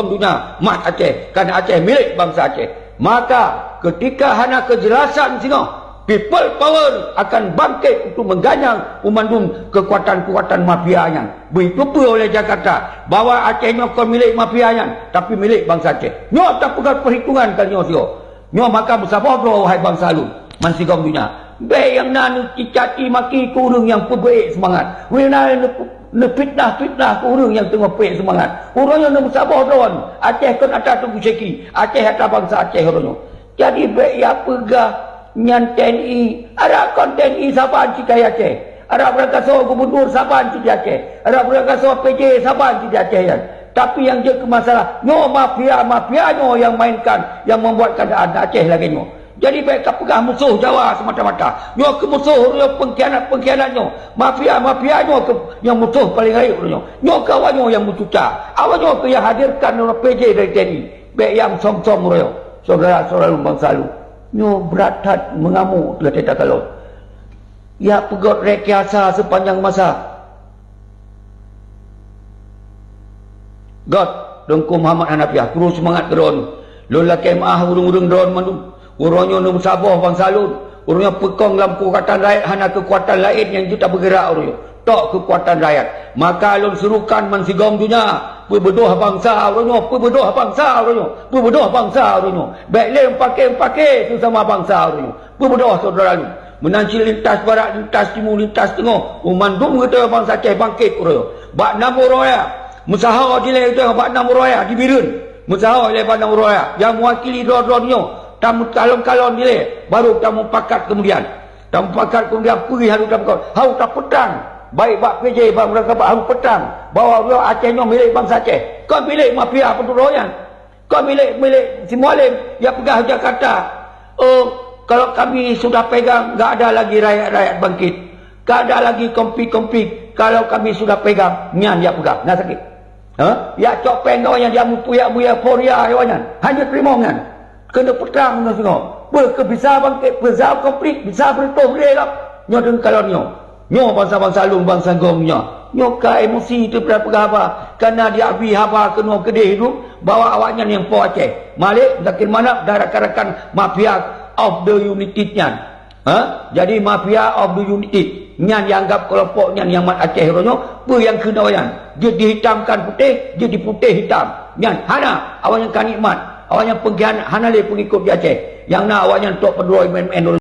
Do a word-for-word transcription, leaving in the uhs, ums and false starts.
dunia, mat Aceh, kan Aceh milék bansa Aceh. Maka, ketika hana keujelasan singoh, people power akan bangkét untuk meuganyang meumandum keukuatan-keukuatan mafia nyan. Beujiteupeue oleh Jakarta bahwa Aceh nyoe kon milék mafia nyan, tapi milék bansa Aceh. Nyoe tapeugah peuhitungan keu nyoe sigoe. Nyoe maka meusaboh droe, wahai bansa lôn, bansigom donya. Bék nyang na neucaci maki keu ureuëng nyang peubeuék seumangat. Wéna neufitnah-fitnah keu ureuëng nyang teungoh peuék seumangat. Uroe nyoe neumeusaboh droe, Aceh kon atra Teungku Syeki, Aceh atra bansa Aceh uroe nyoe. Jadi bék ya peugah nyan T N I, atra kon T N I saban cit keu Aceh. Atra beurangkasoe gubunur saban cit di Aceh. Atra beurangkasoe P J saban cit di Aceh nyan. Tapi nyang jeuet keu masalah, nyoe mafia-mafia nyoe nyang mainkan, nyang membuat keadaan Aceh lagée nyoe. Jadi bék kapeugah musoh Jawa semata-mata. Nyoe keuh musoh uroe nyoe, peungkhianat-peungkhianat nyoe, mafia-mafia nyoe keuh nyang musoh paleng rayeuk uroe nyoe. Nyoe keuh awak nyoe nyang meucuca. Awak nyoe keuh nyang hadirkan uroe P J dari T N I. Bék nyang som-som uroe nyoe. Syedara-syedara lôn bansa lôn. Nyoe brat that meungamuk teuh teuka kalon. Ya peugét rekayasa sepanjang masa. Gét, Teungku Muhammad Hanafiah, kru seumangat keu droeneuh. Lôn lakée meuáh ureuëng-ureuëng droeneuh mandum. Uroe nyoe neumeusaboh bansa lôn. Uroe nyoe peukong lam keukuatan rakyat, hana keukuatan laén nyang jeuet tabeugerak uroe nyoe. Tok keukuatan rakyat. Maka lôn seurukan bansigom donya, peubeudôh bansa uroe nyoe, peubeudôh bansa uroe nyoe, peubeudôh bansa uroe nyoe. Bék lé meupaké-meupaké seusama bansa uroe nyoe. Peubeudôh syedara lôn. Meunan cit lintas barat, lintas timu, lintas teungoh, u mandum geutanyoe bansa Aceh bangkét uroe nyoe. Bak nam uroe raya, meusaho dilée geutanyoe bak nam uroe raya di Bireuen. Meusaho dilée bak nam uroe raya nyang meuwakili droe-droe nyoe, tameukalon-kalon dilée, barô tameupakat keumudian. Tameupakat keumudian peue harôh tameukalon, harôh tapeutrang. Baik bak P J, bak meureuka bak harôh peutrang bahwa uroe nyoe Aceh nyoe milék bansa Aceh. Kon milék mafia peuduro nyan. Kon milék-milék si Mualem, ya peugah Jakarta, "Oh, kalau kami sudah pegang, nggak ada lagi rakyat-rakyat bangkit. Nggak ada lagi konflik-konflik. Kalau kami sudah pegang," nyan ya peugah. Na sakét. Ha? Ya cok péng awak nyan, ya meupuyak-buyak euforia awak nyan. Hana teurimong nyan. Keuneuk peutrang ngon singoh. Beuh keu bisa bangkét, bisa konflik, bisa beureutoh lé lom. Nyoe deungon kalon nyoe. Nyoe bansa-bansa lôn, bansa gom nyoe. Nyoe ka emosi teupeugah haba, kana diabi haba keunoe keudeh hidup bahwa awaknyan nyang po Aceh. Malik, Zakir Manaf dan rakan-rakan mafia of the United nyan. Ha? Jadi mafia of the United nyan nyang anggap kelompok nyan nyang mat Aceh uroe nyoe, peue nyang kheun awaknyan? Jeuet dihitamkan putéh, jeuet diputéh hitam. Nyan hana, awaknyan ka nikmat. Awaknyan peungkhianat, hana lé peungikot di Aceh. Nyang na awaknyan tok peudroe meu'en-meu'en